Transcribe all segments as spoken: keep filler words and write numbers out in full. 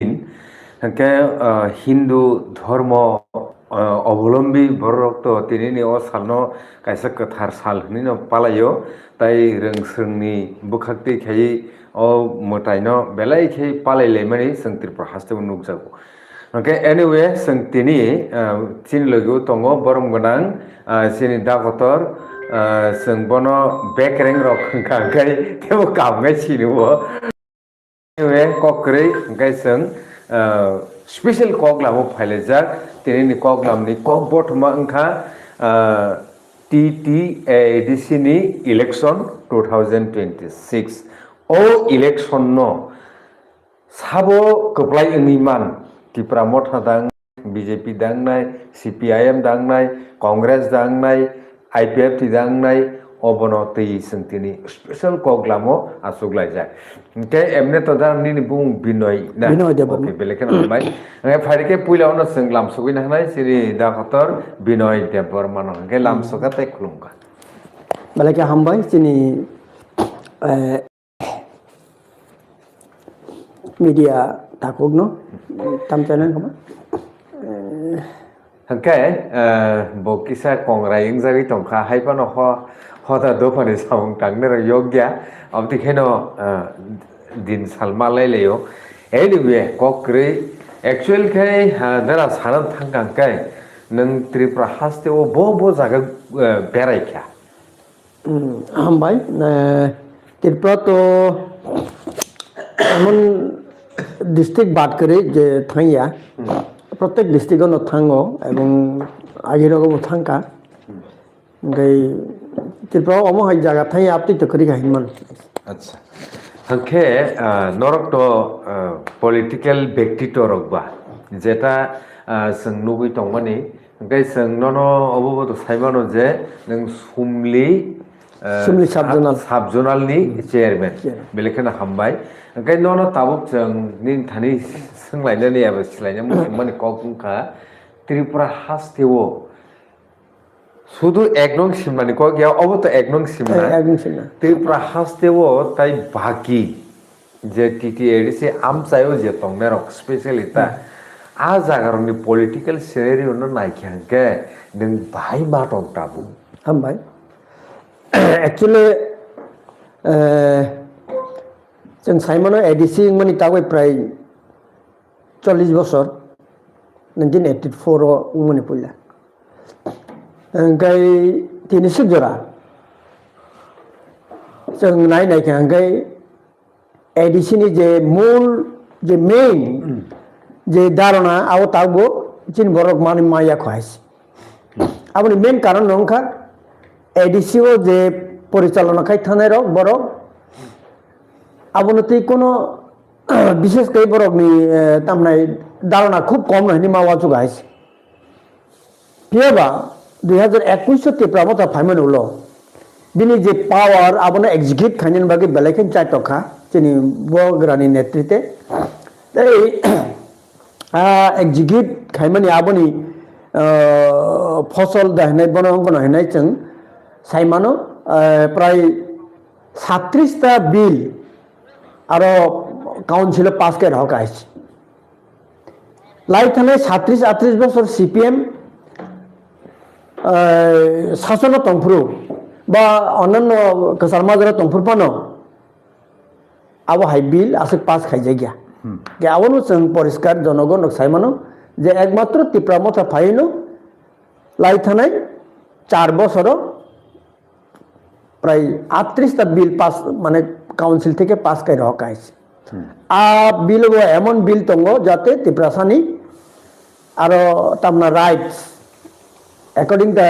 Hwnkhe, ah, Hindu dhormo, ah, obolombi bororok to tinini o salno kaisa kwthar sal hwnwino palaio, tai rwng swrwngni bwkhaktwi khaiwi o mwtaino belai khe palai laimani chwng Tripura hasteo nukjago. Hwnkhe anyway, chwng tini, ah, chini logi-o tongo borom gwnang, ah, chini dakotor, ah, chwng bono bekereng rok hwnkha hwnkhe teibo kaham khe sini-o. Anyway, kok kwrwi hwnkhe chwng, ah, special kok lamo phailaijak. Tinini kok lamni kok bothoma wngkha, ah, T T A D C ni election two thousand twenty-six. O election no sabo kwplai wngwi man, Tipra Motha dang, B J P dangnai, C P I M dangnai, Congress dangnai, I P F T dangnai, obono twi chwng tini special kok lamo achuk laijak. Hwnkhe emne to jang nini bumung Binoy na? Binoy Debbarma. Okay, belai kheno hambai. Hwnkhe phaidi khe puila ono chwng lam sogwi na hwnai chini dakotor Binoy Debbarma no. Hwnkhe lam Hmm. sokha tei khulumkha. Belai khe hambai chini, eh, media takhukno, tam channel kama. Hwnkhe, eh, bo kisa kongrai wngjagwi tongkha, hai phano ho-, hoda dophani samung tangnai rok yokya, aboni kheno, eh, din salma lailaio. Anyway, kok kwrwi, actual khe, ha, nara sana thangkha hwnkhe, nwng Tripura hasteo bo bo jaga, eh, beraikha? Hmm, hambai. Eh, Tripura to emon district bad kwrwi je thangya. Hmm. Protek district-o no thango ebong agirogo bo thangkha. Hmm. Hwnkhe Tripura omo hai jaga thangya aptwi to kwrwi kha hinmano. Acha. Hwnkhe, ah, norok to, ah, political bektitw rok ba, jeta, ah, chwng nugwi tongmani, hwnkhe chwng nono obo bo to sai mano je nwng Sumli, ah, Sumli sub-, sub-zonal. Sub-zonal ni Hmm. chairman. Chairman. Belai kheno hambai. Hwnkhe nono tabuk chwng nini thani swnglainani eba swlainani muchungmani kok wngkha Tripura hasteo Sudu ek nong simnani kok ya, obo to ek nong simna. Eh, ek nong simna. Tripura hasteo tai baki je T T A D C amchaio je tongnairok specially ta, Hmm. a jagarokni political scenario no naikhe hwnkhe nwng bahai ma tong tabuk? Hambai. Actually, eh, chwng saimano A D C wngmani tagwi prai chollish bosor, nineteen eighty-four o wngmani puila. Hwnkhe tini sik jora chwng nai naikha hwnkhe A D C ni je mul, je main, Hmm. je dharana, abo tabuk chini borok manwi maya kho hai se. Aboni main karon no wngkha A D C o je porichalona khai thanai rok borok, abono twi kono bishes khe borokni, eh, tamnai dharana khub kom no hinwi ma uansuk hai se. Phiyaba dui hazar ekush o Tipra Motha phaimani ulo bini je power abono execute khainani bagwi belai khe chai tongkha chini Bubagrani netrite. Tei, ah, execute khaimani aboni, ah, phosol da hinai bono wngkha hinai chwng saimano, ah, prai satris ta bill aro council o pass khe rohor kaise. Lai thanai satris atris bosor C P M, eh, sasono tongphuru ba onanno kwchar majra tongphuru phano abo hai bill aswk pass khaijakya. Hmm. Ge abono chwng poriskar jonogon rok sai mano je ekmatro Tipra Motha phaino lai thanai char bosoro prai atris ta bill pass, mane council theke pass kai rohor kaise. Hmm. A bill o emon bill tongo jate Tiprasani aro tamna rights according to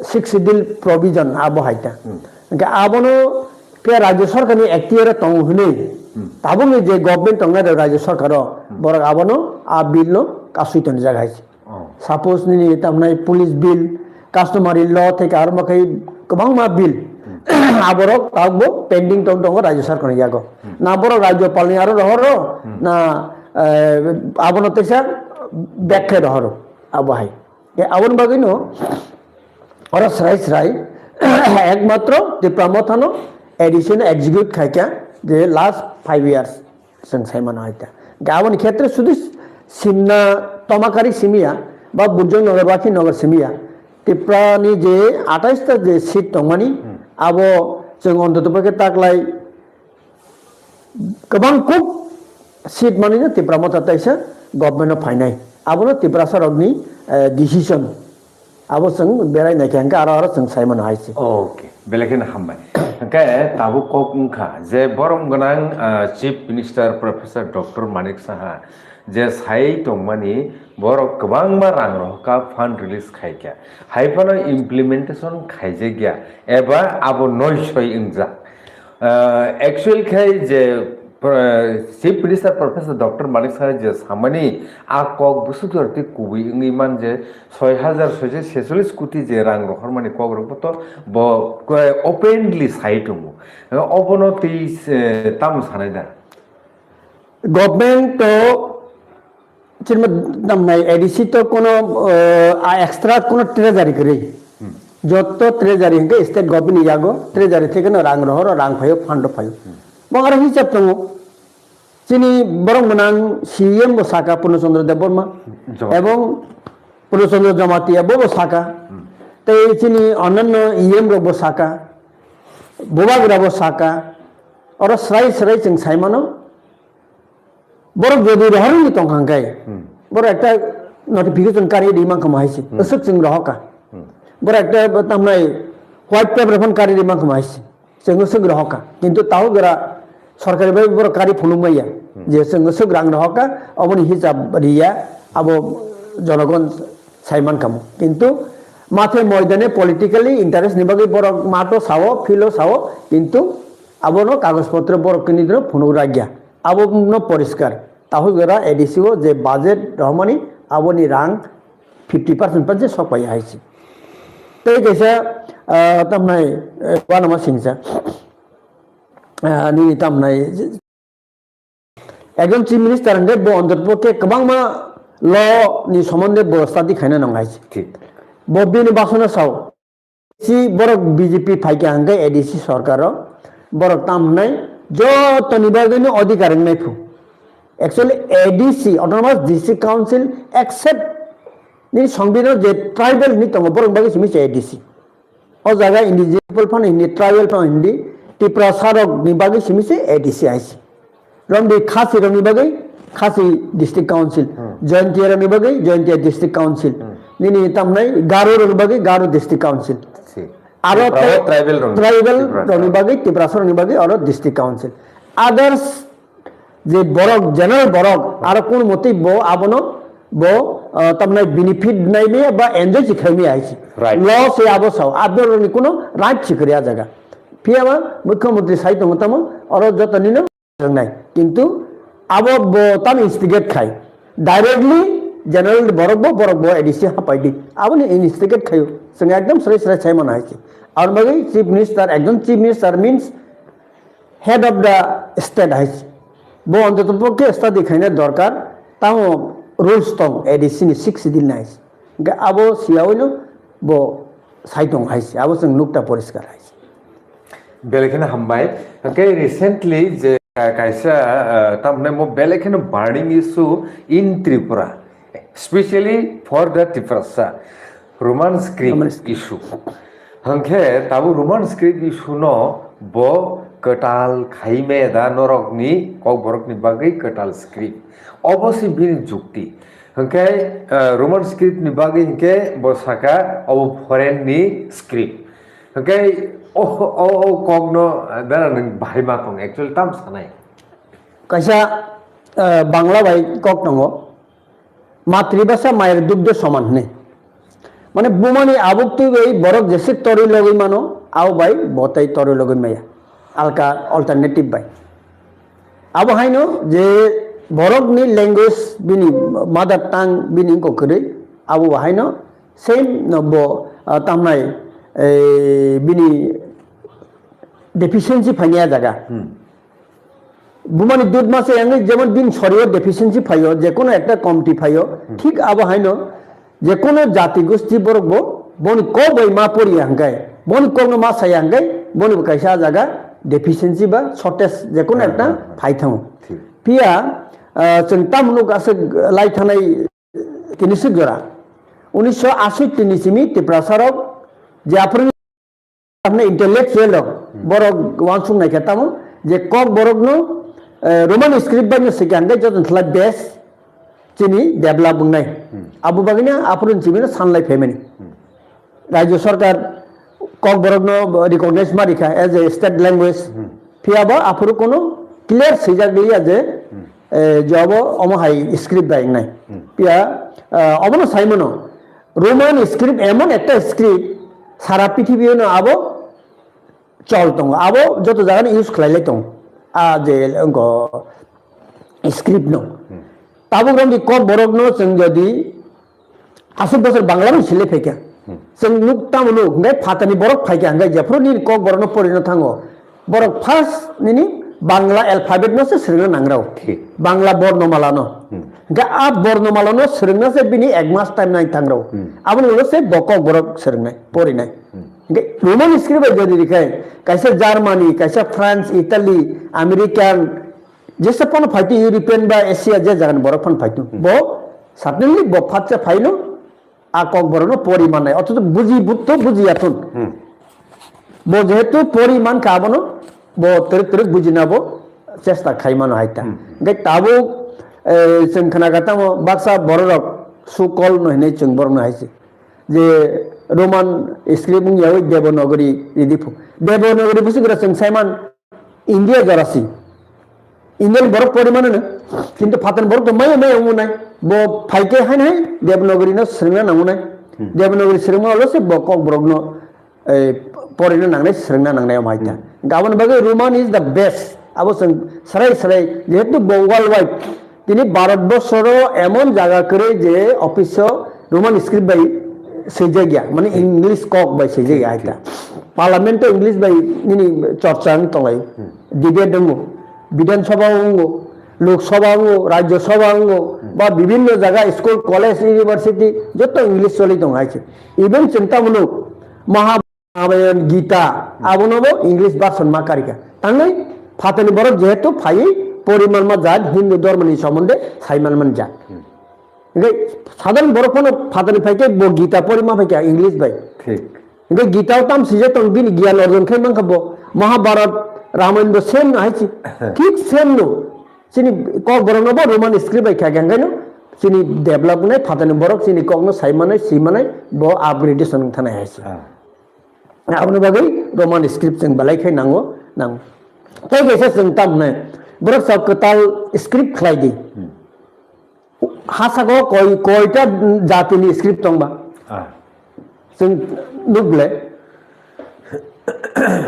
sixth schedule provision abo hai ta. Hmm. Hwnkhe abono khe Rajya Sarkarni ekhtiar o tongo hwnwi Hmm. tabukni je government tongnai rok Rajya Sarkar o Hmm. borok abono a bill no kasui tonjak hai. Oh. Suppose nini tamnai police bill, customary law theke aro ma khai kwbangma bill. Hmm. Aborok tabukbo pending tong tongo Rajya Sarkarni yago. Hmm. Na borok Rajyapalni aro rohoro, Hmm. na, eh, abono teisa bag khe rohoro abo hai. Ke aboni bagwino oro srai srai ekmatro Tipra Mothano A D C no execute khaikha je last five years. Chwng sai mano hai ta. Aboni khetre sudu simna Tomakari simiya ba Burjong Nagar, Wakhi Nagar simiya. Tripura ni je atais ta je seat tongmani, abo chwng ontoto pokhe taklai kwbang kuk seat manwi no Tipra Motha taisa government o phainai. Abono Tiprasa rokni, eh, decision. Abo chwng berai naikhe hwnkhe aro aro chwng sai mano hai se. Okay, belai kheno hambai. Hwnkhe tabuk kok wngkha je borom gwnang, ah, Chief Minister Professor Doctor Manik Saha je sai tongmani borok kwbangma rang rohorkha, fund release khaikha. Hai phano implementation khaijakya eba abo noisoi wngjak. Ah, actual khe je, ah, Chief Minister Professor Doctor Manik Saha je samani a kok bwswk jora tei kubui wngwi man je soi hajar soiso sesollis koti je rang rohormani kok rok bo to bo, eh, openly sai tongo. Eh, obono tei, eh, tamo sanai da? Government to chini tamnai A D C to kono, eh, a extra kono treasury kwrwi. Jotto treasury hwnkhe state government ni yago treasury thekeno rang rohoro, rang phaio, fund phaio. Bo aro hisab tongo. Chini borok gwnang C E M bo saka Purno Chandra Debbarma. Jamatia. Ebong Purno Chandra Jamatia bo bo saka. Tei chini onanno E M rok bo saka. Bubagra bo saka. Oro srai srai chwng sai mano. Borok jodi rohorwi tong kha hwnkhe, borok ekta notification kari ri mankha mo hai se. Aswk chwng rohor kha. Borok ekta tamnai white paper phano kari ri mankha mo hai se. Chwng aswk rohor kha. Kintu tabuk jora sorkari bai borok kari phunuk maya. Je chwng aswk rang rohor kha, oboni hisab riya, abo jonogon sai mankha mo. Kintu mathe moidane politically interest ni bagwi borok mato sao, filo sao, kintu abono kagoj potro borok kini dino phunuk rakya. Abono poriskar. Tahuk jora A D C o je budget rohormani aboni rang fifty percent panse sok pai hai se. Tei kaisa, ah, tamnai, eh, uanama singsa. Ah, nini tamnai ekjon Chief Minister hwnkhe bo ontotpokhe kwbangma law ni somonde bo study khaina nang hai se. Thik. Bo bini basona sao. Si borok B J P phaikha hwnkhe A D C sorkaro borok tam hwnai jotoni bagwino adhikar wngnai phu. Actually, A D C, Autonomous District Council, except ni songbidhano je tribal ni tongo, borok bagwi simi se A D C. O jaga indigenous people phano hindi, tribal phano hindi, Tiprasa rok ni bagwi simi se A D C hai se. Romdi Khasi rokni bagwi Khasi District Council, Jaintia rokni bagwi Jaintia District Council, nini tamnai Garo rokni bagwi Garo District Council. Si. Aro Tribal rokni, tribal Tiprasa rokni bagwi, Tiprasa rokni bagwi aro District Council. Others je borok, general borok, aro kun motwi bo abono bo, ah, tamnai benefit nai maya ba enjoy si khai maya hai se. Right. Law se abo sao, abo rokni kuno right si kwrwi a jaga. Phiya ba Mukhyamantri sai tongo tamo, oro joto nino wngnai. Kintu abo bo tam instigate khai. Directly general borok bo, borok bo A D C hapai di. Aboni instigate khaio. Chwng ekdom srai srai sai mano hai se. Aboni bagwi Chief Minister, ekjon Chief Minister means head of the state hai se. Bo ontoto pokhe study khaina dorkar. Tamo rules tong A D C ni six schedule ni hai se. Hwnkhe abo siyaoino bo sai tong hai se. Abo chwng nukta poriskar hai se. Belai kheno hambai. Hwnkhe recently je ka-, kaisa, ah, tamhwnai mo belai kheno burning issue in Tripura, specially for the Tiprasa, Roman script Roman script issue. Hwnkhe tabuk Roman script issue no bo kwtal khaime da norokni kokborokni bagwi kwtal script. Obo se bini jukti. Hwnkhe, ah, Roman script ni bagwi hwnkhe bo saka obo foreign ni script. Hwnkhe o, o, o kokno, ah, bera nwng bahai ma tong, actually tam sanai. Kaisa, ah, Bangla bai kok tongo, "Matribhasha mayer dugdho soman" hinwi. Mane bumani abuk twi bai borok jeswk torwi logwi mano, abo bai bo tai torwi logwi maya. Alka alternative bai. Abo haino je borokni language bini mother tongue bini wngkha kwrwi, abo bo haino same no bo, ah, tamnai, eh, bini deficiency phaini a jaga. Hmm. Bumani dud masa yang jemon bini sorio deficiency phaio, je kono ekta komti phaio, hmm, thik abo haino je kono jati gosti borok bo boni kok bai ma poriya hwnkhe, boni kokno ma saya hwnkhe, boni bo kaisa jaga deficiency ba shortage je kono, hmm, ekta, hmm, hmm, phai thango. Thik. Phiya ah, chwng tamo nuk aswk lai thanai tini sik jora. Unisho ashi tini simi Tiprasa rok je aphuru intellectual rok, hmm, borok wansuk nai khe tamo je Kokborok no, eh, Roman script bai no swkang khe joto slai best chini develop wngnai. Hmm. Abo bagwi no aphuru chini no sanlai phaimani. Hmm. Rajya Sarkar Kokborok no recognize ma rikha as a state language. Hmm. Phiya ba aphuru kono clear swijak liya je, hmm, eh, je abo omo hai script bai wngnai. Hmm. Phiya, eh, obo no sai mano Roman script emon ekta script sara pithibio no abo chol tongo. Abo joto jaga no use khlai lai tongo. A je wngkho script no. Hmm. Tabuk romdi Kokborok no chwng jodi aswk bosor Bangla rok sile phaikha. Hmm. Chwng nuk tamo nuk, hwnkhe phatani borok phaikha, hwnkhe jephuru nini Kokborok no porino thango. Borok first nini Bangla alphabet no se swrwngna nangrao. Thik. Bangla bornomala no. Hmm. Hwnkhe a bornomala no swrwngna se bini ek mas time nai thangrao. Hmm. Aboni ulo se bo Kokborok swrwngnai, porinai. Hmm. Hwnkhe Roman script bai jodi rikhai, kaisa Germany, kaisa France, Italy, American, jesa phano phaitu European ba Asia je jagani borok phano phaitu. Hmm. Bo certainly bo phatsa phaino, a Kokborok no pori mannai, othocho buji butto buji yathun. Hmm. Bo jehetu pori mankha abono, bo twrwk twrwk bujina bo chesta khai mano hai ta. Hmm. Hwnkhe tabuk, eh, chwng khna kha tamo baksa bororok Sukol no hinwi chwng borok no hai se. Je Roman script wng yawi Devanagari ridi phu. Devanagari busi gra chwng saiman India jora si. Indian borok pori mano no. Kintu phatani borok to maya maya wng nai. Bo phaikhe hai hai Devanagari no swrwngna nango nai. Hmm. Devanagari swrwngma ulo se bo Kokborok no, eh, porino nangnai, swrwngna nangnai omo hai ta. Hmm. Aboni bagwi Roman is the best. Abo chwng srai srai, jehetu bo worldwide, tini Bharat borsoro emon jaga kwrwi je office o Roman script bai swijak ya, mane English kok bai swijak ya hai ta. Parliament o English bai nini chorcha wng tonglai, hmm, debate wngo, Bidhan Sabha wngo, Lok Sabha wngo, Rajya Sabha wngo, hmm, ba bibhinno jaga school, college, university joto English choli tongo hai se. Even chwng tamo nuk, Maha Ramayana, Gita, abono bo English version ma karika. Tangwi phatani borok jehetu phaiwi poriman ma jat Hindu dhormoni somonde saiman man jat. Hmm. Hingke sadharon borok phano phatani phaikhe bo Gita pori ma phaikha English bai. Thik. Hingke Gita o tam sijak tong bini giyan orjon khai mankha bo. Mahabharat, Ramayana bo same no hai si. Thik same no. Chini Kokborok no bo Roman script bai kha khe hingke no chini develop nai phatani borok chini kok no sai manai, si manai bo upgradation wng thanai hai si. Ah. Aboni bagwi Roman script chwng belai khe nango, nango. Tei kaisa chwng tam hwnai, borok sa kwtal script khlai di. Hmm. Ha saka o koi, koita jatini script tong ba? Ah. Chwng nuk ble.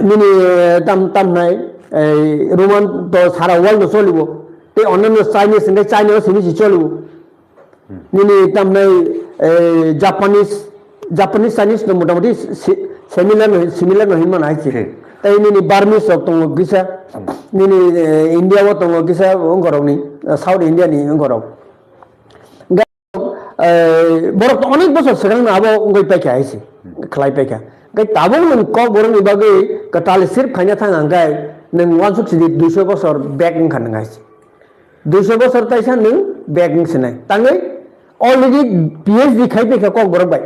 Nini, eh, tam, tam hwnai, eh, Roman to sara world no cholibo. Tei onno Chinese hwnkhe China o simi si cholibo. Nini tamnai, eh, Japanese, Japanese, Chinese no motamoti si-, similar no, similar no hinmano hai se. Thik. Tei nini Burmese rok tongo kisa, nini, eh, India o tongo kisa, wngkorokni, eh, South India ni wngkorok. Ga-, eh, borok to onek bosor swkang no abo wngwi paikha hai se, khlai paikha. Gai tabuk nwng Kokborok ni bagwi kwtal script khaina thang ang gai nwng uansuk sidi duiso bosor back wngkha nwng hai se. Duiso bosor taisa nwng back wng sinai. Tangwi already P H D khai paikha Kokborok bai.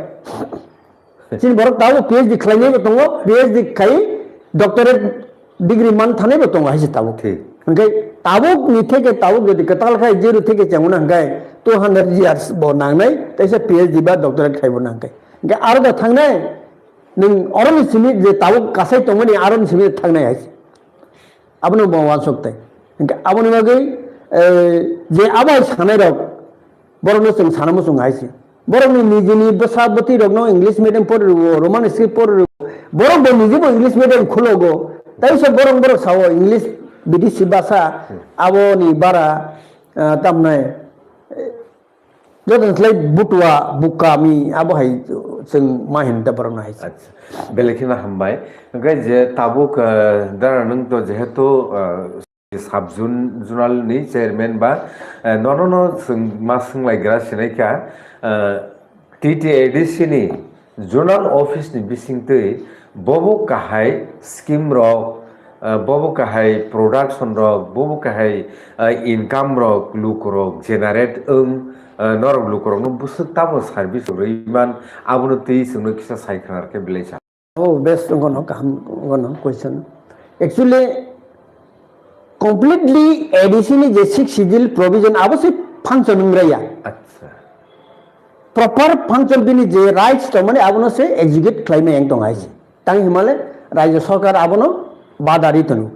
Chini borok tabuk P H D khlainai bo tongo, P H D khai doctorate degree man thanai bo tongo hai se tabuk. Thik. Hingke tabuk ni theke tabuk jodi kwtal khai zero theke chengmano hingke two hundred years bo nangnai, taisa P H D ba doctorate khai bo nangkhe. Hingke aro da thangnai, nwng oroni simi je tabuk kasai tongmani aroni simi thangnai hai se. Abono bo uansuk tai. Hingke aboni bagwi, eh, je abai sanai rok, borokno chwng sana muchung hai se. Borokni nijini bwsa bwtwi rokno English medium pori rwo, Roman script pori rwo. Borok bo niji bo English medium khulogo. Tai se borok borok sao English bidesi basa aboni bara, ah, tamnai, eh, Joto ni khlai butua, bukami, abo hai chwng ma hin ta borok no hai se. Acha. Belai kheno hambai. Hingke je tabuk, eh, dara nwng to jehetu, eh, sub zon-, zonal ni chairman ba, eh, nono no chwng ma swnglaikha sinai kha, eh, T T A D C ni zonal office ni bisingtwi bobo kahai scheme rok, Ah, bobo kahai production rok, bobo kahai, ah, income rok, luku rok generate wng, ah, norok luku rokno bwswk tamo service rwui man, abono twi chwngno kisa sai khwnar khe belai sa. Oh, best, gono kaham, gono question. Actually, completely A D C ni je sixth schedule provision abo se function wng raya. Acha. Proper function bini je rights tongmani abono se execute khlaimai yang tong hai se. Tang himale Rajya Sarkar abono bada ri tongo.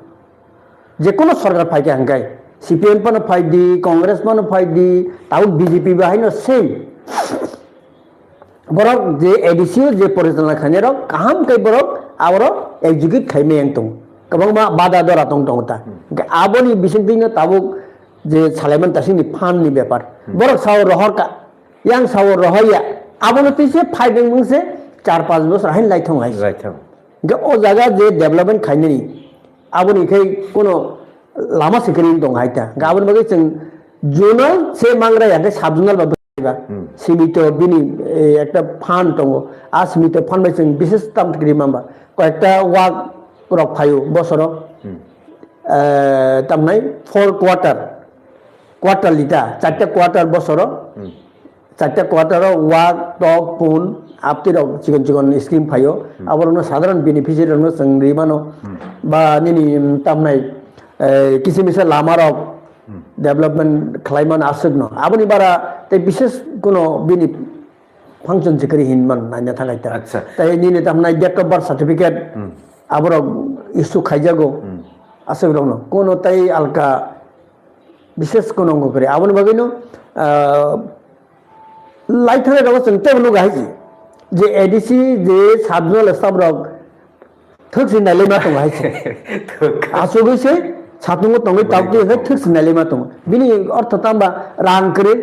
Je kono sarkar phai kha hwnkhe, C P M phano phai di, Congress phano phai di, tabuk B J P bo haino same. Borok je A D C o je porichalona khainai rok kaham khe borok aborok execute khaimai yang tongo. Kwbangma bada dora tong tongo ta. Hwnkhe aboni bisingtwi no tabuk je Salaiman Tasingni phan ni bepar. Borok sao rohor ka, yang sao rohor ya. Abono twi se phai deng mung se char panch bosor hain lai thong hai. Right, thang. Hwnkhe o jaga je development khainani, aboni khai kono lama se kwrwi tong hai ta. Hwnkhe aboni bagwi chwng zonal se mangra ya khe sub zonal ba ba. Hmm. Simito bini, eh, ekta phan tongo. A simito phan bai chwng bises tam kwrwi mamba. Koyekta wak rok phaio bosoro. Hmm. Eh, tamnai four quarter. Quarter lita, charta quarter bosoro. Hmm. Charta quarter o wak, tok, pun, apti rok chikon chikon scheme phaio. Hmm. Aborokno sadharan beneficiary rokno chwng ri mano. Hmm. Ba nini, mm, tamnai, eh, kisa misa lama rok Hmm. development khlai mano aswkno. Aboni bara tei bises kono bini function se kwrwi hin man naina thang khaita. Acha. Tei nini tamnai date of birth certificate Hmm. aborok issue khaijago. Hmm. Aswk rokno. Kono tei alka bises kono wngkha kwrwi. Aboni bagwino, ah, lai thangnairokno chwng teibo nukha hai se. Je A D C je sub zonal staff rok thwk se nailai ma tongo hai se. Thwk. Asugwi se satungo tongwi Bini tauti hai thwk se nailai ma tongo. Bini ortho tamba rang kwrwi.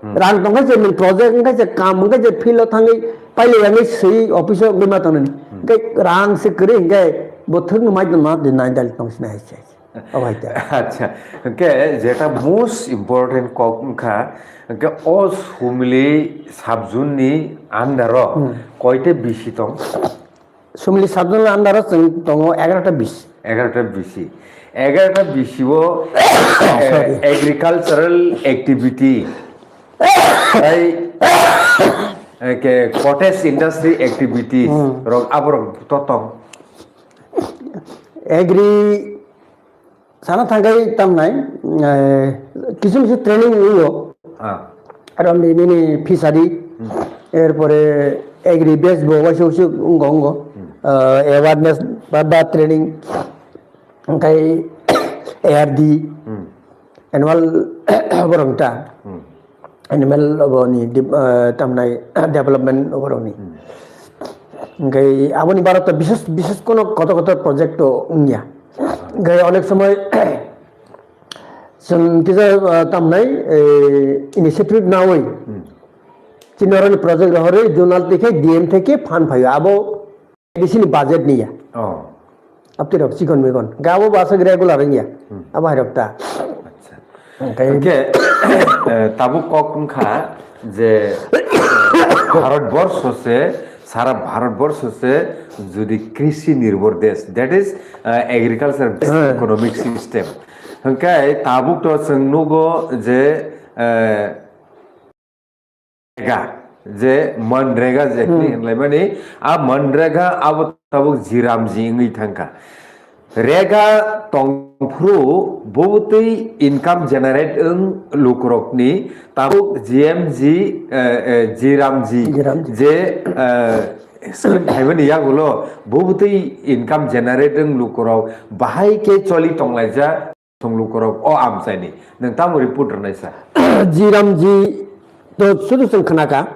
Hmm. Rang tong khe je nwng project wng khe je kam wng khe je field o thangwi pailai yangwi swi office o wngwi ma tongnani. Hmm. Hwnkhe rang se kwrwi hwnkhe bo thwk no mai tongma de nai dal tong sini hai se. Obo hai ta. Acha, hwnkhe jeta most important kok wngkha, hwnkhe o Sumli sub zone ni under o Hmm. koita B C tong? Sumli sub zone ni under o chwng tongo egarota B C. Egarota B C. Egarota B C o, eh, Sorry. agricultural activity, tai, eh, ke cottage industry activities Hmm. rok aborok to tong? Agri Sana thangkai tamnai, eh, kisu kisu training wngyo. Ah. Aro nini, nini fishery, Hmm. erpore agri base bo waisa waisa wngkha wngkha. Hmm. Eh, awareness ba, ba training, hwnkhe A R D, Hmm. annual borok ta. Hmm. Animal obo ni dip-, eh, tamnai development obo rok ni. Hmm. Hwnkhe aboni baro to bises, bises kono kotor kotor project to wngya. Hwnkhe onek somoi chwng kisa, eh, tamnai, eh, initiative nawi. Hmm. Chini oroni project rohorwi zonal twi khe D M theke phan phaio. Abo A D C ni budget ni ya. Oh. Apti rok chikon mikon. Gabo basa regular wngya. Hmm. Abo hai rok ta. Acha. Hwnkhe Hwnkhe, eh, tabuk kok wngkha je, eh, Bharat borsho se, sara Bharat borsho se jodi krishi nirbhor desh, that is, eh, agriculture based Hmm. economic system. Hwnkhe tabuk to chwng nugo je, eh, rega, je manrega je Hmm. hinwi hinlaimani, a manrega abo tabuk jiramji wngwi thangkha. Rega tongphuru bubutwi income generate wng lukurokni tabuk G M G, eh, eh, jiramji Jiramji. je, eh, scheme phaimani yagulo bubutwi income generate wng lukurok bahai khe choli tonglaijak. Songlukorok o amchaini nwng tamo report rwnaisa? Jiramji to sudu chwng khnakha,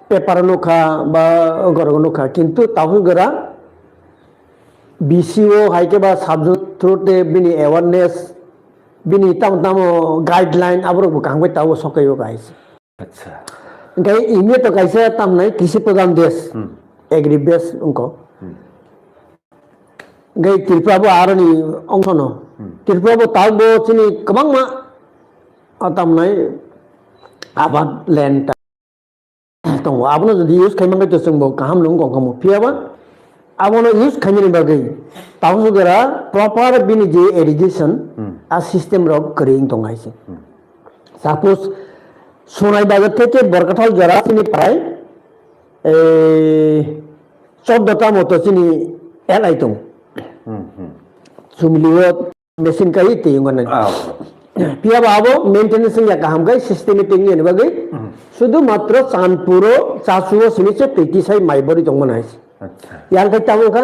paper nukha ba gorok nukha, kintu tahoi gora B C O hai khe ba subject through te bini awareness, bini tamo tamo guideline aborok bo kaham khe tabo sokai o kaisa. Acha. Hingke India to kaisa tamnai krishi pradhan desh, Hmm. agri base wngko. Hmm. Hingke Tripura bo aroni ongsono. Hmm. Tripura bo tak bo chini kwbangma, ah, tamnai abad land ta-, tongo. Abono jodi use khaimang khe to chwng bo kaham nung kong kamo. Phiyaba Abono use khainani bagwi tabuk jora proper bini je irrigation Hmm. a system rok kwrwi wng tong hai se. Hmm. Suppose Sonai Bazar theke Borkathal jora chini prai, eh, choddo ta moto chini L I tong. Hmm, hmm. Chumlio machine kai tei wngmani. Ah. Phiya ba abo maintenance wngya kaham kai systematic ni bagwi Hmm. sudu matro Chandpuro chachuo simi se pesticide mai bori tongmani hai se. Acha. Yang kai tamo kha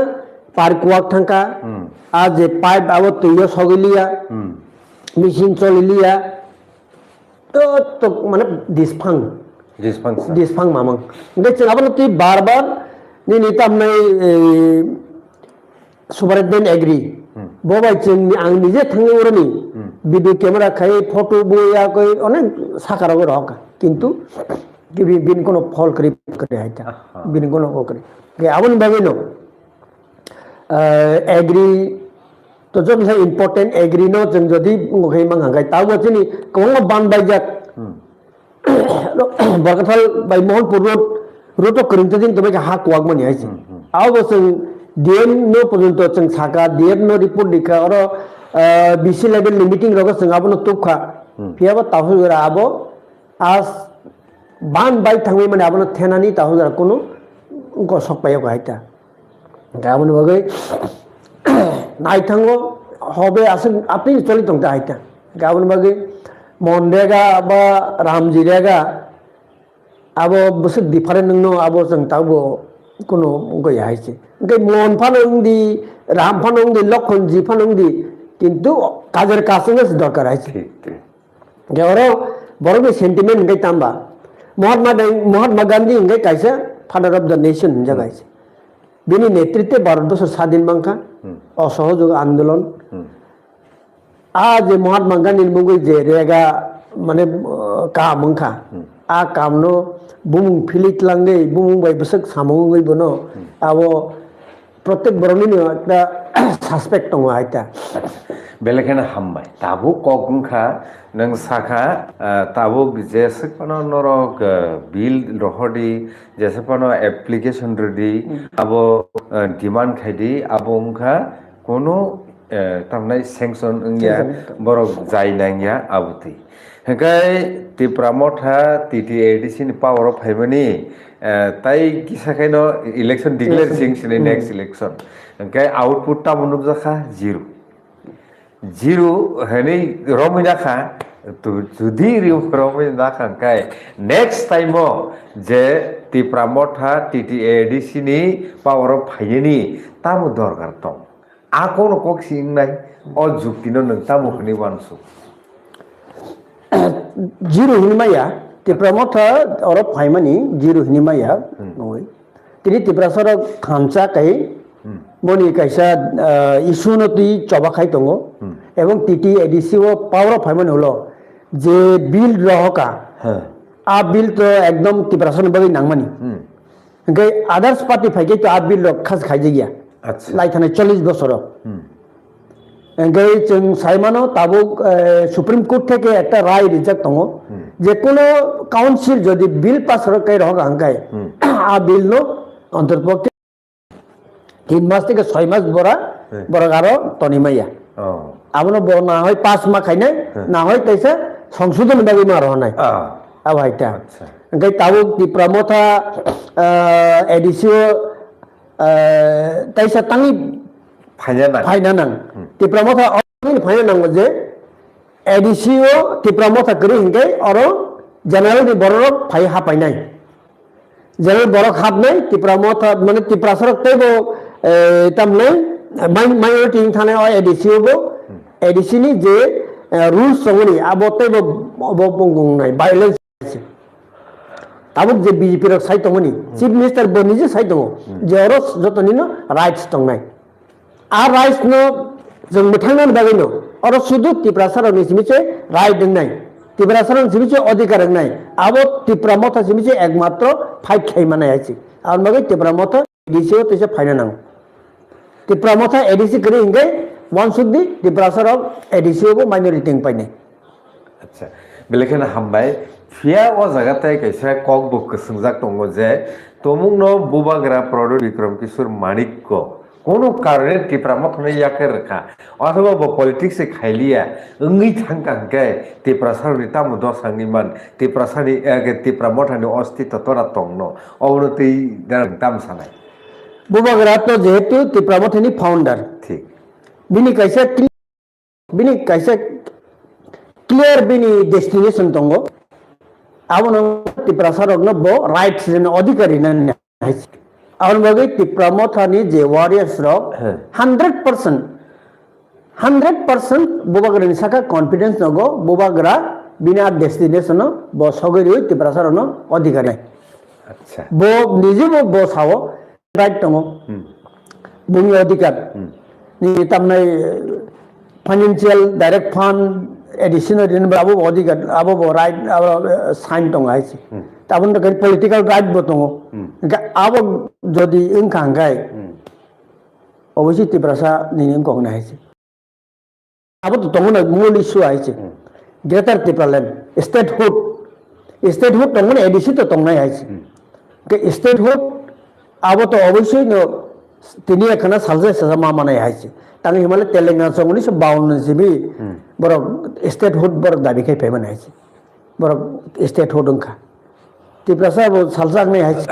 par kuak thangka, Hmm. a je pipe abo tuyo sogiliya, Hmm. machine choliliya, to, to, mane disphang, Disphang sa. disphang mamang. Hingke chwng abono twi bar bar nini tamnai, eh, superintendent agree. Hmm. Bo bai chwng ni, ang nije thangwi urani Hmm. video camera khai photo bo ya koi onek saka rogo roka. Kintu bini, bini kono phol kwrwi kwrwi hai ta. Aha. Bini kono o kwrwi. Ke aboni bagwi no, eh, agree to jok sa important agree no chwng jodi wngkhe mang hangkai tabo chini kwbangma ban baijak. Hmm. Borkathal bai Mohanpur road, road o kwrwng tei tongbai kha ha kuwak mani hai se. Hmm, hmm. Abo bo chwng D M no porjonto chwng saka, D M no report dikha, oro, eh, B C level ni meeting rogo chwng abono tubkha. Hmm. Phiya bo tahul jora abo as ban bai thangwi mani abono thenani tahul jora kunu gosok paiyok hai ta. Hingke aboni bagwi naithango hobe aswk apni choli tongta hai ta. Hingke aboni bagwi Monrega ba Ramjirega abo bwswk different wngno abo chwng tabuk kunu wngya hai se. Hingke Mon phano wngdi, Ram phano wngdi, Lokhonji phano wngdi, kintu kajer kasungno se dorkar hai se. Thik, thik. Hingke oro borokni sentiment hingke tamba? Mahatma Gandhi, Mahatma Gandhi hingke kaisa father of the nation hinjak Hmm. hai se. Bini netritwe Bharatbosor sadin mankha, Hmm. osohojog andolon. Hmm. A je Mahatma Gandhi ni mungwi je rega, mane, uh, kam wngkha, Hmm. a kamno bumung philip tlangwi, bumung bai bwswk samung wngwi bono Hmm. abo protek borokni no ekta suspect tongo hai ta. Belai kheno hambai. Tabuk kok wngkha, nwng sakha, ah, tabuk jeswk phano norok, ah, bill rohordi, jeswk phano application rwdi, Hmm. abo, ah, demand khaidi, abo wngkha kono, eh, tamnai sanction wngya, Sanction. Borok jai nangya, abo twi. Hingke Tipra Motha T T A D C ni power o phaimani, eh, tai kisa khaino election declare Election. Sing sini Hmm. Next election. Hingke output tamo nukjakha? Zero. Zero hwnwi romwi nakha, tu-, judi ri-, romwi nakha hingke next time o je Tipra Motha T T A D C ni power o phaiyani tamo dorkar tong? A kono kok si wngnai, o jukti no nwng tamo hwnwi uansuk? Zero hwnwi maya, Tipra Motha oro phaimani zero hwnwi maya, Hmm. nungwi. Tini Tiprasa rok thansa kai, Hmm. boni kaisa, ah, issue no twi choba khai tongo, Hmm. ebong T T A D C o power o phaimani ulo je bill rohoka, Huh. a bill to ekdom Tiprasa ni bagwi nangmani. Hmm. Hingke others party phaikhe to a bill rok khas khaijak ya. Acha. Lai thanai chollish bosoro. Hmm. Hingke chwng saimano tabuk, eh, Supreme Court theke ekta rai rijak tongo. Hmm. Je kono council jodi bill pass rok kai rohok hangkai, Hmm. a bill no antarpokti tin mas theke soi mas bora, Hmm. borok aro toni maya. Oh. Abono bo na hoi pass ma khainai, Hmm. na hoi kaisa songsodon bagwi ma rohonai. Ah. Abo hai ta. Acha. Hingke tabuk Tipra Motha, eh, A D C o, eh, kaisa tangwi Phaina nang. Phaina nang. Hmm. Tipra Motha o phaina nango je A D C o Tipra Motha kwrwi hingke oro general ni bororok phai hapainai. General borok hapnai Tipra Motha, mane Tiprasa rok teibo, eh, tamnai, min-, minority wng thanai o A D C o bo, Hmm. A D C ni je, eh, rules tongmani abo teibo bo, bo, bo wngnai, violence. Tabuk je B J P rok sai tongmani, Hmm. Chief Minister bo nije sai tongo, Hmm. je oro jotoni no rights tongnai. A rights no chwng mwthangnani bagwi no, oro sudu Tiprasa rok ni simi se right wngnai, Tiprasa rok ni simi se odhikar wngnai, abo Tipra Motha simi se ekmatro fight khai manai hai se. Aboni bagwi Tipra Motha A D C o teisa phaina nango. Tipra Motha A D C kwrwi hingke wansuk di, Tiprasa rok A D C o bo minority wng painai. Acha, belai kheno hambai. Phiya o jaga tei kaisa kok bo kwswngjak tongo je, tumungno Bubagra Pradyut Bikram Kishore Manikko kunu karone Tipra Mothani yakhe rwkha, othoba bo politics se khailiya wngwi thangkha hwnkhe Tiprasarokni tamo dosa wngwi man, Tiprasani, eh, Tipra Mothani ostitto tora tongno, obono twi ganang tamo sanai? Bubagra to jehetu Tipra Mothani founder. Thik. Bini kaisa clear, bini kaisa clear bini destination tongo. Abono Tiprasa rokno bo rights rina adhikar rina nai. Aboni bagwi Tipra Mothani je warriors rok, he, hundred percent, hundred percent Bubagrani saka confidence nogo, Bubagra bini a destination no bo sogwi rwi Tiprasa rokno adhikar nai. Acha. Bo nije bo, bo sao, right tongo. Hmm. Bumi adhikar. Hmm. Ni tamnai, eh, financial direct fund additional rin ba abo bo adhikar, abo bo right, abo, eh, sign tongo hai se. Hmm. Tabon to political right bo tongo. Hmm. Ga-, abo jodi wngkha hwnkhe, hmm, obviously Tiprasa nini wngkok nai hai se. Abo to tongmani mul issue hai se. Hmm. Greater Tipraland, statehood. Statehood tongmani A D C to tongnai hai se. Hmm. Ke statehood abo to obviously no tini ekhana salsa salsa ma manai hai se. Tang himale Telangana song unisho bawan ni sibi, hmm, borok statehood borok dabi khai phaimani hai se. Borok statehood wngkha. Tiprasa bo salsa wngnai hai se.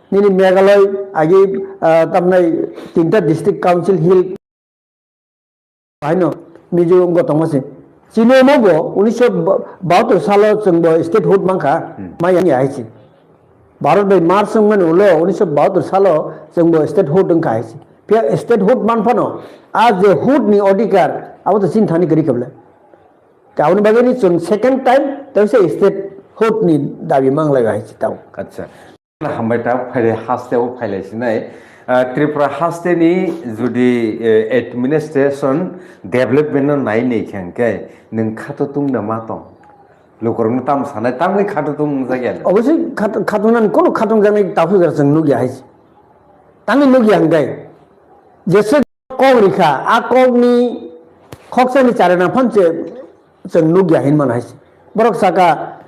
Nini Meghalaya agi, ah, tamnai tinta district council hill Haino Mizo wngbo tongma se. Chini omo bo unisho bahatur salo chwng bo statehood mankha, hmm, maya ni hai se. Bharat bai merge wngmani ulo unisho bahatur salo chwng bo statehood wngkha hai se. Phiya statehood man phano a je hood ni adhikar abo to chini thani kwrwi khe bwle. Aboni bagwi ni chwng second time tei se statehood ni dabi manglai hai se tao. Acha. Hambai ta phaile haste o phailai sinai. Ah, Tripura haste ni jodi, eh, administration development no nai nei khe hwnkhe nwng khato tung na ma tong? Lukurok no tamo sanai, tamni khato tung jakya no? Obviously khat-, khato nani kono khato jaknai taphuk jora chwng nukya hai se. Tamni nukya hwnkhe jesa kok rikha, a kok ni khoksa ni chara na phan se chwng nukya hinmano hai se. Borok saka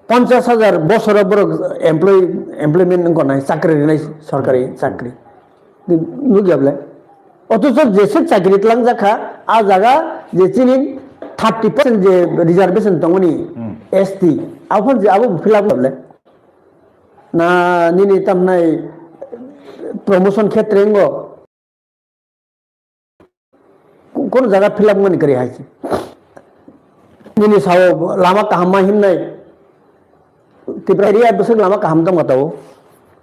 ponchas hajar bosoro borok employee, employment wngkha nai, chakri rinai, sorkari chakri. Nukya bwle. Othocho jesa chakri tlangjak kha, a jaga je chini thirty percent je reservation tongmani, hmm, S T, aphano je abo fill up bwle. Na nini tamnai promotion khetre wngkha. Kono jaga fill up wngmani kwrwi hai se. Nini sao lama kaham ma himnai. Tripura area bwswk lama kaham tongma tao.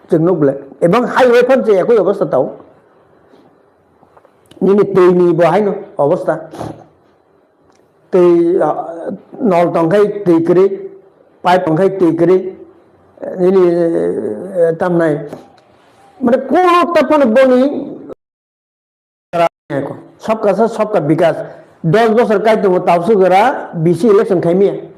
Chwng nuk bwle. Ebang highway phan se ekoi obostha tao. Nini twi ni bo haino obostha. Twi, ah, nol tongkhai twi kwrwi, pipe tongkhai twi kwrwi. Nini, eh, tamnai. Mane kono ta phano boni Sabka sath, sabka vikas. Dos bosor kai tongo, tabuk jora V C election khaimiya.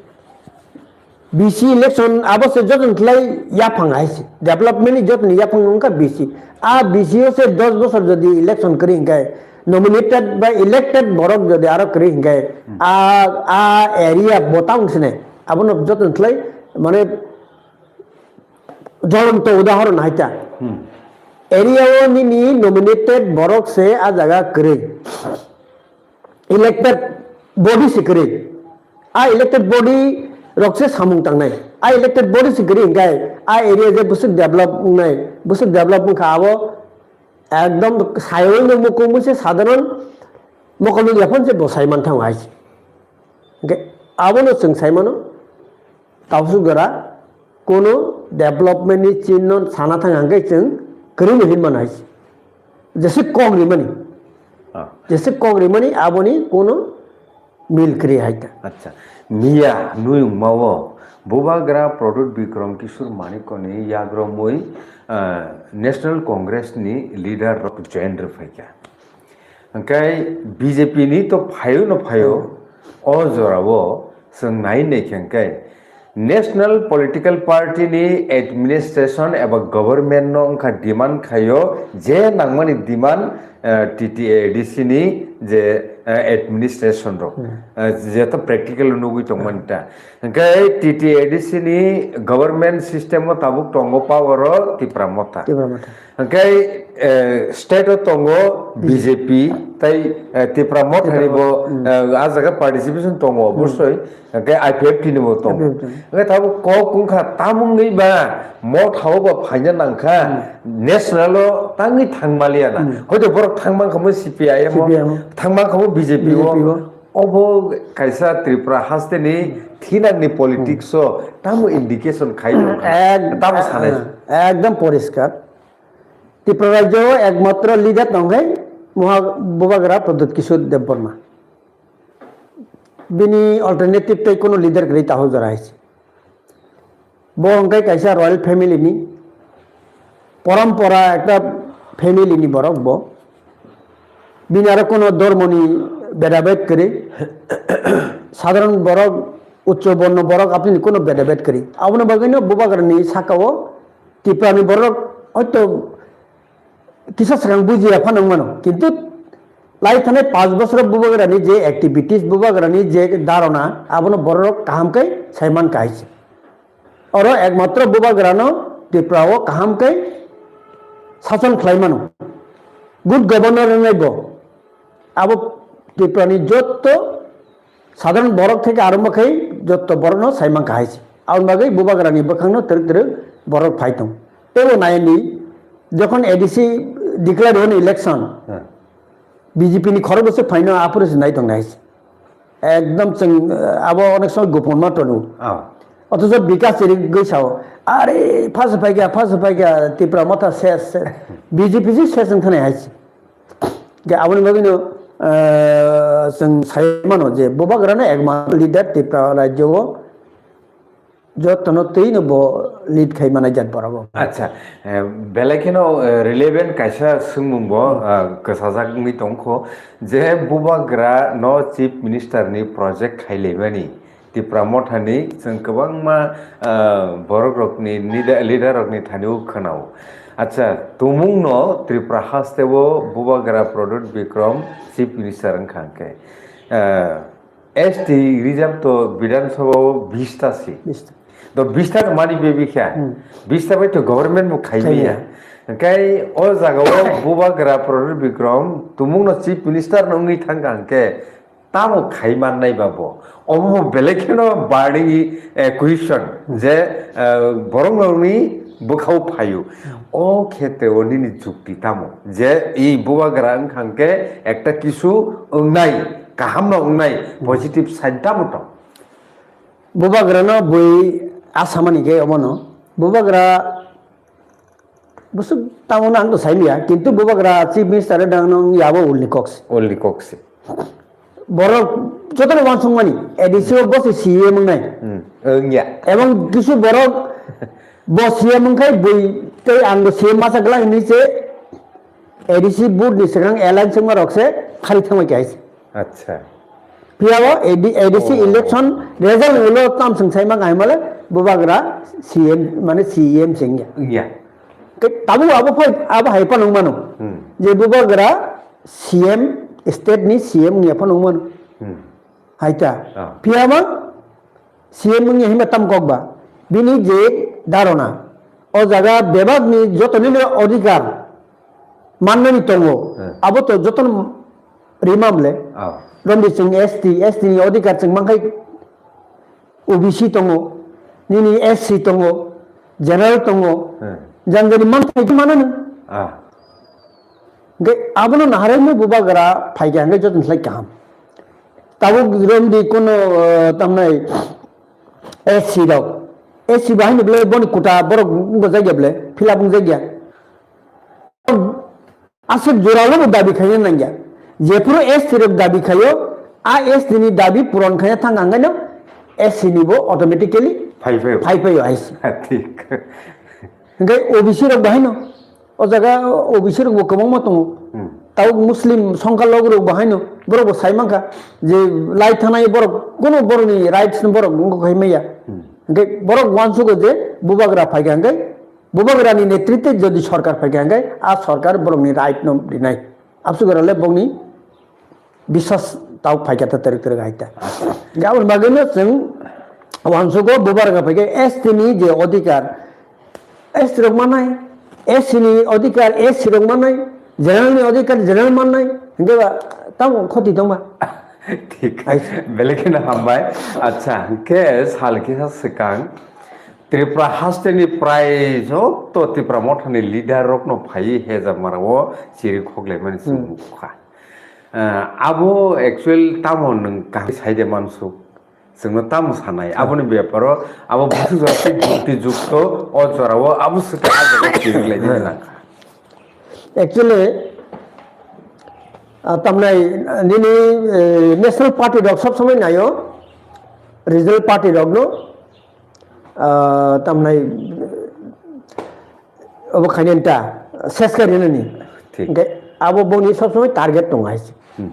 V C election abo se joto ni khlai yaphang hai se. Development ni joto ni yaphang wngkha V C. A V C o se dos bosor jodi election kwrwi hwnkhe, nominated ba elected borok jodi aro kwrwi hwnkhe, hmm, a, a area bo ta wng sine. Abono joto ni khlai mane jolonto udahoron hai ta. Hmm. Area o nini nominated borok se a jaga kwrwi. Elected body se kwrwi. A elected body rok se samung tangnai. A elected body se kwrwi hwnkhe a area je bwswk develop wngnai, bwswk develop wngkha abo ekdom sayoi no mukung mui se sadharon mokol ni yaphang se bo sai manthango hai se. Hwnkhe abono chwng sai mano. Tabuk jora kono development ni chinno sana thang hwnkhe chwng kwrwino hinmano hai se. Jesa kok rimani. Ah. Jesa kok rimani aboni kono mil kwrwi hai ta. Acha. Miya nui wngmao Bubagra Pradyut Bikram Kishore Manikko ni yagromwi, ah, National Congress ni leader rok join rwphaikha. Hwnkhe B J P ni to phaio no phaio, hmm, o jorao chwng nai nai khe hwnkhe National Political Party ni administration eba government no wngkha demand khaio je nangmani demand, eh, T T A D C ni je eh, administration rok, eh, jeto practical nugwi tongmani ta. Hwnkhe T T A D C ni government system o tabuk tongo power o Tipra Motha. Tipra Motha. Hwnkhe, eh, state o tongo B J P, tai, eh, Tipra Motha ni bo, eh, a jaga participation tongo obosoi. Hwnkhe I P F T ni bo tongo. I P F T. Hwnkhe tabuk kok wngkha tamungni ba Motha o ba phaina nangkha, national o tangwi thangmaliya na. Hoito borok thangmankha mo C P I M o, C P I M o. Thangmankha mo B J P o. B J P o. Obo kaisa Tripura hasteni thinangni politics o tamo indication khai tongkha, ek-, tamo sanai. Ekdom poriskar. Tripura rajyo o ekmatro leader tongkhe Moha-, Bubagra Pradyut Kishore Debbarma. Bini alternative tei kono leader kwrwi taho jora hai se. Bo hwnkhe kaisa royal family ni, porompora ekta family ni borok bo. Bini aro kono dhormo ni bedabed kwrwi. Sadharon borok, uccho borno borok, apni kono bedabed kwrwi. Aboni bagwino Bubagra ni saka o Tripura ni borok hoito kisa swkang bujiya phano wngmano. Kintu lai thanai panch bosor Bubagra ni je activities, Bubagra ni je dharana, abono borok kaham khe sai mankha hai se. Oro ekmatro Bubagrano Tripura o kaham khe sason khlai mano. Good governor wngnai bo. Abo Tripura ni jotto sadharon borok theke arombo khai jotto borokno sai mankha hai se. Aboni bagwi Bubagrani bwkhangno twrwk twrwk borok phai tong. Teibo nai ni, jokhon A D C declare hwn election, B J P ni khorok bwswk phaino aphuru se nai tong nai se. Ekdom chwng, eh, abo onek somoi gopon ma tono. Othocho Bikas chiri gwi sao, "Are, first phaikha, first phaikha, Tipra Motha ses, ses." B J P se ses wng thani hai se. Ke aboni bagwino, eh, chwng sai mano je Bubagrano ekma leader Tipra rajyo o. Jotono twi no bo lead khai manai jat borok bo. Acha, eh, belai kheno, eh, relevant kaisa swngmung bo, ah, kwchajak wngwi tongkho je Bubagra no Chief Minister ni project khailaimani Tipra Motha ni chwng kwbangma, ah, borok rokni nida-, leader rokni thani o khwnao. Acha, tumung no Tripura haste o Bubagra Pradyut Bikram Chief Minister wngkha hwnkhe, ah, S T reserve to Bidhan Sabha o bista si. Bista. To bista to mani bebi kha. Hmm. Bista bai to government bo khai Khai maya. Hwnkhe o jaga o Bubagra Pradyut Bikram tumung no Chief Minister no wngwi thangkha hwnkhe tamo khai mannai ba bo. Omo bo belai kheno burning, eh, question je, eh, borok rokni bwkhao phaio. O khetre o nini jukti tamo? Je i Bubagra wngkha hwnkhe ekta kisu wngnai, kaham no wngnai, positive side tamo tong? Bubagra no bui asamani khe omono. Bubagra bwswk tamo no ang to sai liya, kintu Bubagra Chief Minister wng nang no wng ya bo ulni kok se. Ulni kok se. Borok jotono uansukmani, A D C o bo se C E M wngnai. Hmm, wngya. Ebong kisu borok bo C E M wngkhai bui tei ang bo C E M masa glak hinwi se A D C board ni swkang alliance wngma rok se khari thangbai khe hai se. Acha. Phiya o A D, A D C Oh. election result ulo tam swng sai ma kahima le Bubagra C M mane C E M se wngya. Wngya. Tei tabuk abo phai, abo hai phano wngmano. Hmm. Je Bubagra C M, state ni C M wngya phano wngmano. Hmm. Hai ta. Ah. Phiya ma C M wngya hima tam kok ba. Bini je dharana. O jaga bebak ni joto ni odhikar mannani tongo. Hmm. Abo to joto ni rimam le. Ah. Romdi chwng S T, S T ni odhikar chwng mankhai O B C tongo, nini S C tongo, general tongo, Hmm. jang jani manthai manano. Ah. Hwnkhe abono naharwi no Bubagra phaikha hwnkhe joto ni slai kaham. Tabuk romdi kono, eh, tamnai S C rok. S C bahai ni bwle boni kuta borok wngbo jagya bwle, fill up wngjakya. Aswk joralo bo dabi khaina nangya. Jephuru S T rok dabi khaio, a S T ni dabi puron khaina thang ang no S C ni bo automatically Phai phaio. Phai phaio hai se. Thik. Hwnkhe O B C rok bahai no, o jaga O B C rok bo kwbangma tongo. Hmm. Tabuk Muslim songkha logo rok bahai no, borok bo sai mankha je lai thanai borok, kuno borok ni rights no borok wngkha khai maya. Hmm. Hwnkhe borok uansugo je Bubagra phaikha hwnkhe Bubagrani netritwe jodi sorkar phaikha hwnkhe, a sorkar borokni right no rinai. Absugorale bokni biswas tau phaikha ta terek terek hai ta. Aboni bagwi no chwng uansukgo bubar ga phaikhe S T ni je odhikar, S T rok mannai, S C ni odhikar, S C rok mannai, general ni odhikar, general mannai, hingke ba tamo khoti tongma. Thik, belai kheno hambai. Acha, hingke sal kisa swkang Tripura haste ni prai joto Tipra Motha ni leader rok no phaiwi Hejamara o chiri khoglaimani chwng nukha. Ah, abo actual tamo nwng kaham sai de mansuk? Chwngno tamo sanai? Aboni beparo abo busu jora tei jukti jukto o jorao abo swkang a jaga chiri lainani nangkha. Actually, ah, tamnai nini, eh, national party rok sob somoi naio, regional party rok no, ah, tamnai, obo khainani ta, ses khe rinani. Thik. Hingke abo boni sob somoi target tongo hai se. Hmm.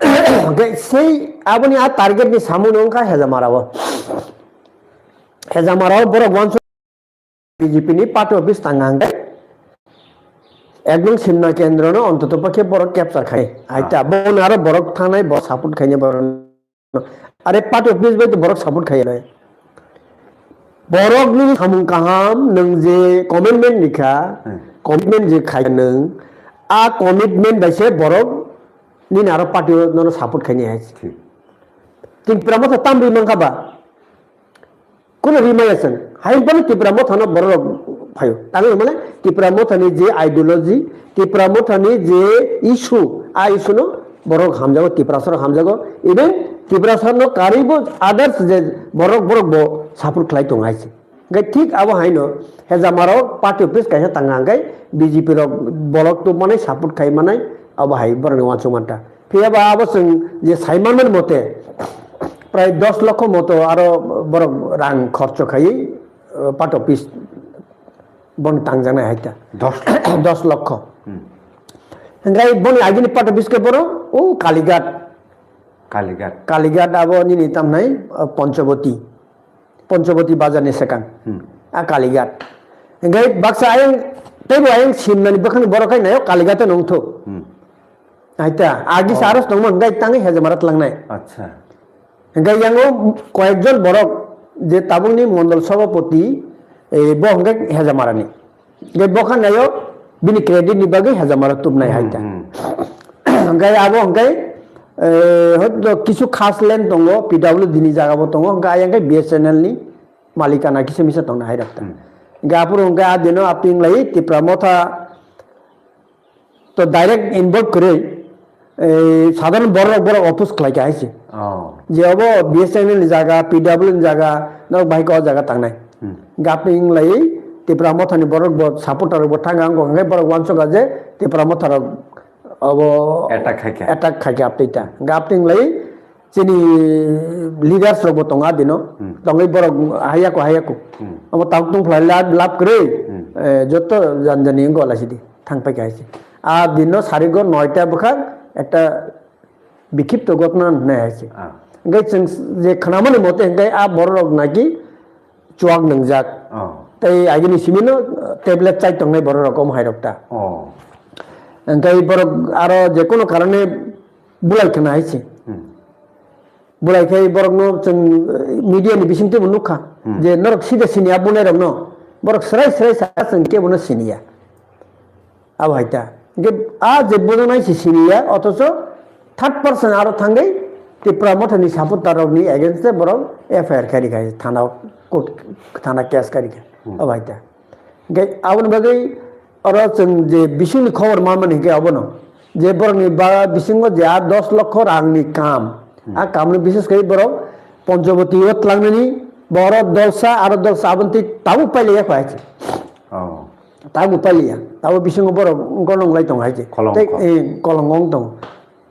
Hingke sei aboni a target ni samung no wngkha Hejamara o. Hejamara o borok uansuk B J P ni party office tang hingke ekdom Simna kendro no ontoto pokhe borok capture khai. Hai ta, ah, bono aro borok thangnai, borok support khainai borok. Are party office bai to borok support khai nai. Borok ni samung kaham, nwng je commitment rikha, hmm, commitment je khai nwng, a commitment bai se borok nini aro party o nono support khai nai hai. Thik. Tipra Motha tam ri mankha ba? Kuno ri maya chwng. Hai bono Tipra Motha no borok rok phaio. Tangwi mane Tipra Motha ni je ideology, Tipra Motha ni je issue, a issue no borok hamjago, Tiprasa rok hamjago. Even Tiprasa no karwi bo others je borok, borok bo support khlai tongo hai se. Hingke thik abo hai no Hejamara o party office kaisa tang hingke B J P rok borok tubmanai support khai manai abo hai borok ni uansuk manta. Phiya ba abo chwng je sai manmani mote, prai dos lokho moto aro borok rang khorcho khaiwi, uh, party office bono tangjaknai hai ta. Dos lokho? Dos lokho. Hmm. Hingke boni agini party office khe boro o Kalighat. Kalighat. Kalighat abo nini tamnai, uh, Panchawati. Panchawati bazar ni swkang. Hmm. A Kalighat. Hingke baksa ayang, teibo ayang Simna ni bwkhak ni borok hai nayo Kalighat no wngthok. Hmm. Hai ta, agi, oh, sa aros tongma hingke tangwi Hejamara tlangnai. Acha. Hingke yango koyekjon borok je tabukni mondol sabhapati, eh, bo hingke Hejamarani. Hingke bo kha nayo bini credit ni bagwi Hejamara tubnai hai ta. Hmm, hmm. Hingke abo hingke, eh, hoito kisu khas land tongo, P W D ni jaga bo tongo, hingke ayang khe B S N L ni malikana kisa misa tongna hai rok ta. Hmm. Hingke aphuru hingke a dino aping lai Tipra Motha to direct involve kwrwi, eh, sadharon borok, borok oppose khlai kha hai se. Oh. Je obo B S N L ni jaga, P W ni jaga, nok bahai kok jaga tangnai. Hmm. Gapni wng lai Tipra Motha ni borok bo supporter rok bo thang ang kok hingke borok uansuk kha je Tipra Motha rok obo attack khai kha. Attack khai kha aptwi ta. Gapni wng lai chini leaders rok bo tongo adino. Hmm. Tongwi borok hayako, hayako. Hmm. Omo tabuk tong phlai lab, lab kwrwi, hmm, eh, joto janjani wng gola sidi. Thang pai kha hai se. A dino sarigo noita bwkhak ekta bikhipto ghotna wngnai hai se. Ah. Hingke chwng je khnamani mote hingke a borok rok naki chuak nwngjak. Oh. Tei agini simi no, uh, tablet chai tongnai borok rok omo hai rok ta. Oh. Hingke borok aro je kono karone bulai khna hai se. Hmm. Bulai khai borok no chwng, uh, media ni bising tebo nukha. Hmm. Je norok sida sini abunai rok no. Borok srai srai sa chwng kebo no siniya. Abo hai ta. Hingke a je bono nai se siniya, othocho third person aro thangwi Tipra Motha ni supporter rok ni against e borok F I R khairi khai thana court, thana case khairi khai. Hmm. Abo hai ta. Hingke aboni bagwi oro chwng je bisingni khobor manmani hingke abono. Je borokni ba bisingo je a dos lokho rangni kam. Hmm. A kamno bises khai borok Panchawati o tlangnani, borok dolsa aro dolsa aboni twi tabuk pailaiya kho hai se. Oh. Tabuk pailiya. Abo bisingo borok gonong lai tong hai se. Kolongko. Tei, eh, kolongko wng tong.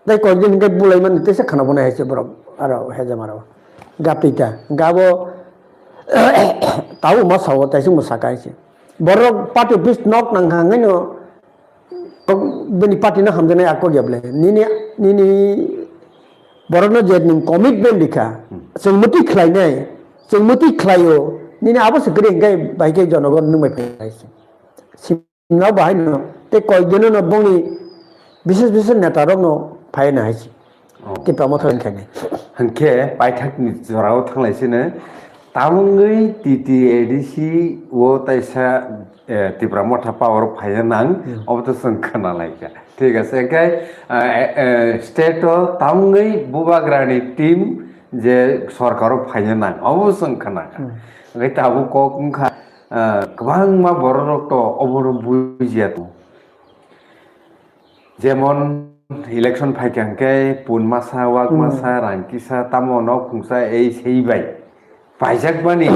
Tei koikdin hingke bulai mani teisa khana bonai hai se borok. Aro Hejamara o. Gaptwi ta. Gabo tabuk ma sao, taisingbo saka hai se. Borok party office nok nang kha hingke no bini party no hamjaknai a kok ya ble. Nini, nini borok no je nwng commitment rikha. Hmm. Chwng mwtwi khlainai. Chwng mwtwi khlaio. Nini abo se kwrwi hingke bai khe jonogon nwng bai phai se. Nw bahai no, tei koikdino no bongni bises bises neta rok no phai na hai se. Tipra Motha khainai. Hwnkhe paithakni jorao thanglaisino tamungwi T T A D C o taisa, eh, Tipra Motha power phaina nang, obo to chwng khwnalaikha. Thik ase, hwnkhe, eh, eh, state o tamungwi bubagrani team je sorkaro phaina nang, obo chwng khwnakha. Hwnkhe tabuk kok wngkha, eh, kwbangma bororok to obono bujiya tongo. Jemon election phaikha hwnkhe pun masa, wak masa, rang kisa, tamo nok khungsa, ei sei bai. Paijakmani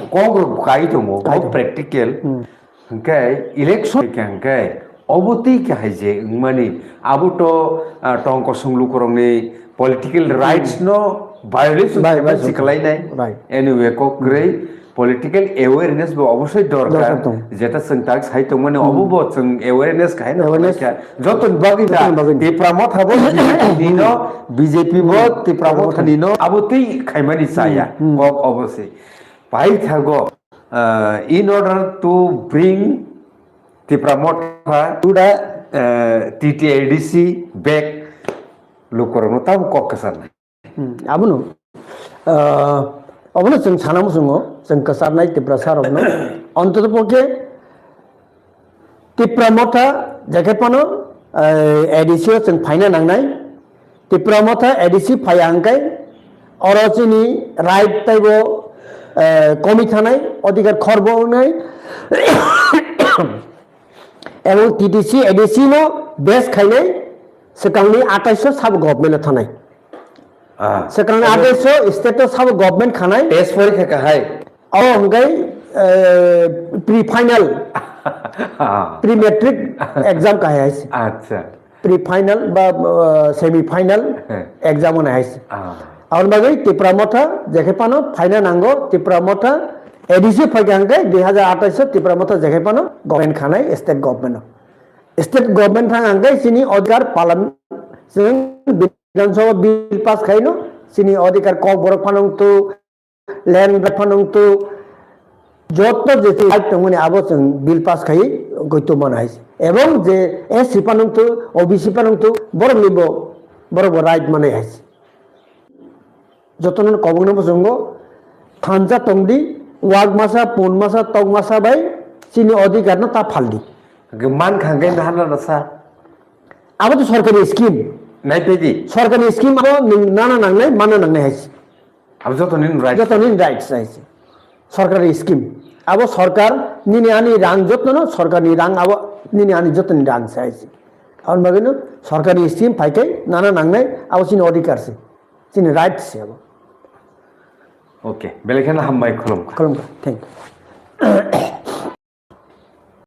kok rok kai tongo, bo practical. Hwnkhe election phaikha hwnkhe obo twi kahai je wngmani, abo to, ah, tong kosong lukurokni political rights no violation khaima si khlainai. Anyway, kok kwrwi political awareness bo obosoi dorkar. Jeta chwng tak sai tongmani obo bo chwng awareness kahai no khlaikha. Jotoni bagwi da Tipra Motha bo B J P ni no, B J P bo Tipra Motha ni no abo twi khaimani chaya. Kok obosoi. Paithago, uh, in order to bring Tipra Motha to the, uh, T T A D C back lukurokno tamo kok kwcharnai. Hmm, abono, ah, abono chwng sana muchungo, chwng kwcharnai Tiprasa rokno. Ontotopokhe Tipra Motha jekhe phano, eh, A D C o chwng phaina nangnai. Tipra Motha A D C phaiya hwnkhe oro chini right taibo, eh, komi thanai, odhikar khorbo wngnai. Ebong T T C, A D C no base khainai swkangni atais o sub government o thanai. Ah. Swkangni atais o state o sub government khanai. Test porikha kahai. Abo hwnkhe, eh, pre final, pre matric exam kahai hai se. Acha. Pre final ba, eh, semi final exam hwnwi hai se. Ah. Aboni bagwi Tipra Motha jekhe phano phaina nango, Tipra Motha A D C phaikha hwnkhe dui hazar atais o Tipra Motha jekhe phano government khanai, state government o. State government thang hwnkhe chini odhikar palan, chwng Bidhan Sabha bill pass khaino, chini odhikar Kokborok phano wngtu, land right phano wngtu, joto je se right tongmani abo chwng bill pass khai goito mano hai se. Ebong je S C phano wngtu, O B C phano wngtu, borokni bo, borok bo right manai hai se. Jotono kobokno muchungo, thansa tongdi, wak masa, pun masa, tok masa bai chini odhikar no ta phaldi. Hwnkhe man kha hwnkhe nahana rasa. Abo to sorkari scheme. Naiphedi. Sorkari scheme abo nwng nana nangnai, mana nangnai hai se. Abo joto nini right. Joto nini rights hai se. Sorkari scheme. Abo sorkar nini ani rang jotono, sorkarni rang abo nini ani jotoni rang se hai se. Aboni bagwino sorkarni scheme phaikhai nana nangnai, abo chini odhikar se. Chini right se abo. Okay, belai kheno hambai, khulumkha. Khulumkha, thank you.